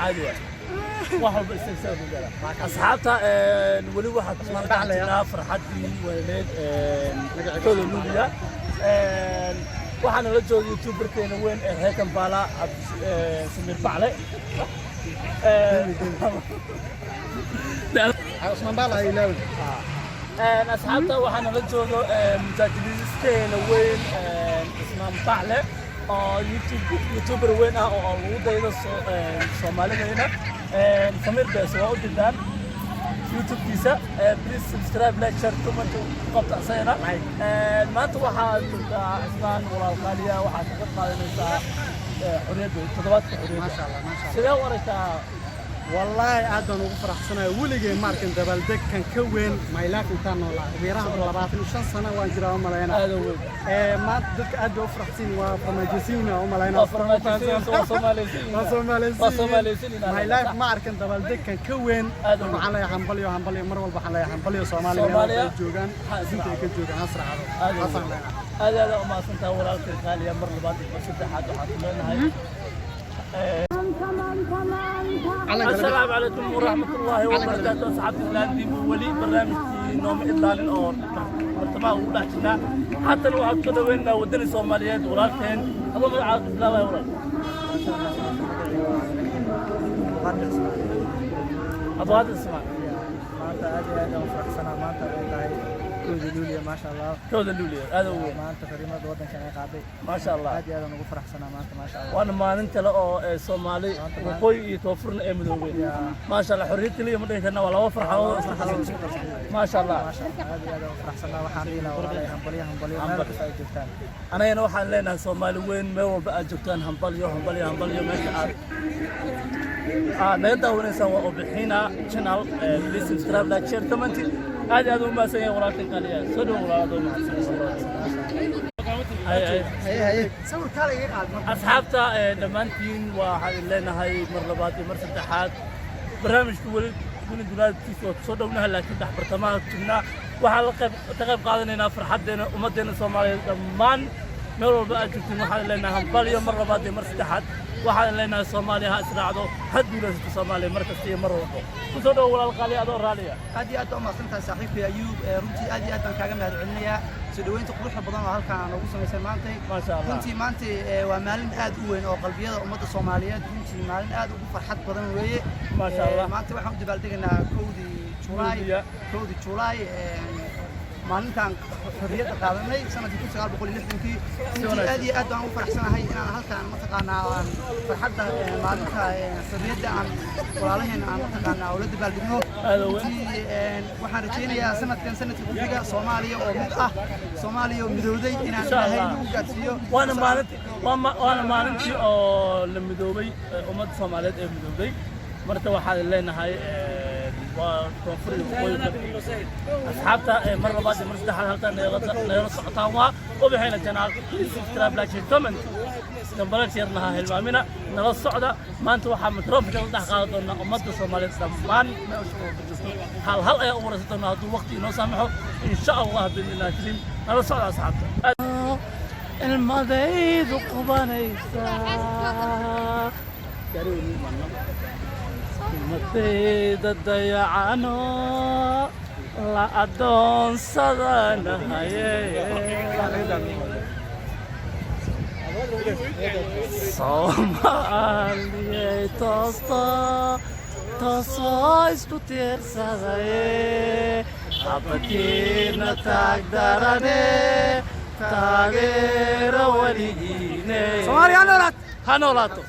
Caadi waay, wax walba istaagsaa ku gaara. Asxaabta, weli waxaa ku jirnaa farxaddii weyneed 1-da Luuliya. Waxaana la jooga youtuberkeena weyn ee reer Kampala, Samiir Bacle. Cusmaan Baal ay ilaawin. Asxaabta, waxaana la joogo mujaajilisteena weyn, Cismaan Bacle, oo youtuber weyn ah oo lagu daydo Soomaalidayna. Samiir Bees waa u dildaan YouTube-kiisa. Please subscribe, like, share, comment ku qabta asagana. Maanta waxaa joogtaa, Cismaan walaal qaaliya, waxaa ka qayb qaadanaysaa xorriyadda, toddobaadka xorriyadda. Maasha Allah, maasha Allah. Sidee u aragtaa? Wallaahi aad baan ugu faraxsanahay. Weligay ma arkin dabaaldegkan ka weyn my life intaan noolaa. Ugu yaraan 25 sano waan jiraa u malaynaa. Aad u weyn. Maanta dadka aad bay u faraxsan, waa farmaajisiin u malaynaa. Waa farmaajisiin, waa Soomaaliysiin. Waa Soomaaliysiin. Waa Soomaaliysiin. My life ma arkin dabaaldegkan ka weyn. Aad u weyn. Waxaan leeyahay hambalyo, hambalyo. Mar walba waxaan leeyahay hambalyo. Soomaaliya meel walba Soomaaliya ay joogaan, ha inta ay ka joogaan, ha israacdo. Aad u Saasaan weyn. leenahay. Aad aad u mahadsantahay, walaalkay qaaliya. Mar labaad iyo mar saddexaad waxaan ku leenahay asalaamu calaykum waraxmatullaahi wabarakaatu. Asxaabta islaantii, weli barnaamijkii nooma idlaalin oo bartamaha ugu dhex jirnaa. Haddana waxaan kusoo dhaweynaynaa waddani Soomaaliyeed, walaalkeen. Adoo magacaaga ku bilaabaya, walaal? Cabdiqaadir Ismaan. Maanta aad iyo aad aan u faraxsanaa. Maanta ay tahay 1-da Luuliya, maasha Allah. 1-da Luuliya, aad u weyn. Maanta xorriyadda waddankan ay qaaday. Maasha Allah. Aad iyo aad aan ugu faraxsanaa maanta, maasha Allah. Waana maalin kale oo Soomaali waqooyi iyo koonfurna ay midoobeen, maasha Allah. Xorriyad keliya ma dhihi karna, waa laba farxadood oo isku darsan, maasha Allah. Maasha Allah, aad iyo aad aan u faraxsanaa. Waxaan dhihi lahaa walaalay, hambalyo, hambalyo, meel kasta ay joogtaan. Anagana waxaan leenahay Soomaali weyn meel walba aad joogtaan, hambalyo, hambalyo, hambalyo. Meesha aad naga daawanaysaan waa Obixina channel. Please subscribe, like, share, comment. Aad iyo aad u mahadsan yahay walaalkan qaaliya. Soo dhow walaal, adoo mahadsan. Hay, hay. Haye haye, sawirkaa laga qaad marka. Asxaabta, dhammaantiin waxaan idin leenahay mar labaad iyo mar saddexaad, barnaamijku weli guni dunaadkiisa waa kusoo dhownahay, laakiin dhex bartamaha jirnaa. Waxaan la qayb ka qayb qaadanaynaa farxaddeena ummaddeena Soomaaliyeed dhammaan meel walba aad joogtiin. Waxaan leenahay hambalyo mar labaad iyo mar saddexaad. Waxaan leenahay Soomaaliya ha israacdo, ha guulaysato Soomaaliya mar kasta iyo mar walba. Kusoo dhowo walaal qaali, adoo raaliya. Aad iyo aad baa umahadsantahay, saaxiibkay Ayuub. Runtii aad iyo aad baan kaaga mahad celinayaa soo dhoweynta quruxda badan oo halkaan aan noogu samaysay maantay. Maasha Allah. Runtii maantay waa maalin aad u weyn oo qalbiyada ummadda Soomaaliyeed, runtii maalin aad ugu farxad badan weeye. Maasha Allah. Maanta waxaan u dabaaldegaynaa 1-dii Julaay. Luuliya. 1-dii Julaay, maalintaan xorriyadda qaadanay sanadkii 1960-kii. Runtii aad iyo aad baan ugu faraxsanahay inaan halkaan mataqaanaa aan farxadda maalinta xorriyadda aan walaalaheen aan mataqaanaa ula dabaaldegno. Aad u weyn. Runtii waxaan rajaynayaa sanadkan sanadka ku xiga Soomaaliya oo mid ah, Soomaaliya oo midowday inaan Insha Ilaahay Allah. nagu gaarsiiyo. Waana maalintii waana maalintii oo la midoobay, ummadda Soomaaliyeed ee midoobay. Marka waxaan leenahay waa koonfur iyo waqooyi. Asxaabta, mar labaad iyo mar saddexaad halkaan nagala socotaan waa Ubaxayna channel. Please subscribe, like, share, comment, gambaleel yarna ha hilmaamina. Nala socda. Maanta waxaa microphone la dhex qaadan doonaa ummadda Soomaaliyeed dhammaan meesha walba jirto. Hal hal ayaa u waraysan doonaa hadduu waqti inoo saamaxo, insha Allah biidnillahi kariim. Nala socda, asxaabta. Ilmadaydu qubanaysaa, ummadayda dayacano la adoonsadanahaye. Soomaaliyey, toosto, toosoo isku tiirsadaye, habadkiina taagdarane, taageero weligiine. Soomaaliya ha noolaato. Ha noolaato.